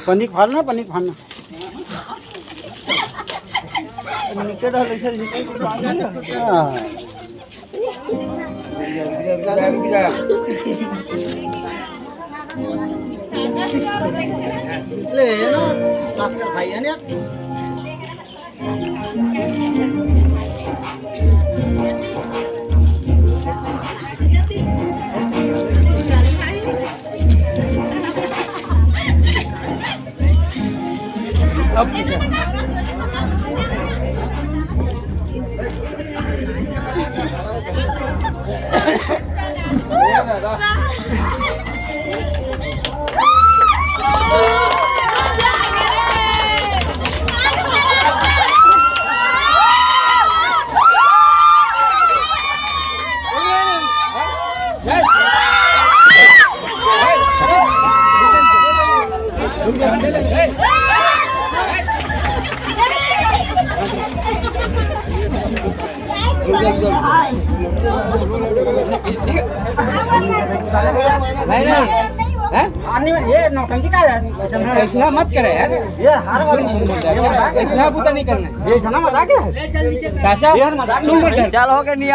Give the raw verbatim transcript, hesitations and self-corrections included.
पन्नी फाड़ना, पन्नी फाड़ना। नीचे डाल, इधर, इधर। हाँ। ले, ये ना, भास्कर भाई है ना? नहीं, नहीं। हैं? आने में ये नौटंकी का है? ऐसा मत करे यार। ये हर बार सुन, सुन, सुन, सुन। ऐसा बुता नहीं करना है। ये ऐसा ना मजाक है। चाचा, ये मजाक सुन नहीं मत है। कर। चल, हो गया, नहीं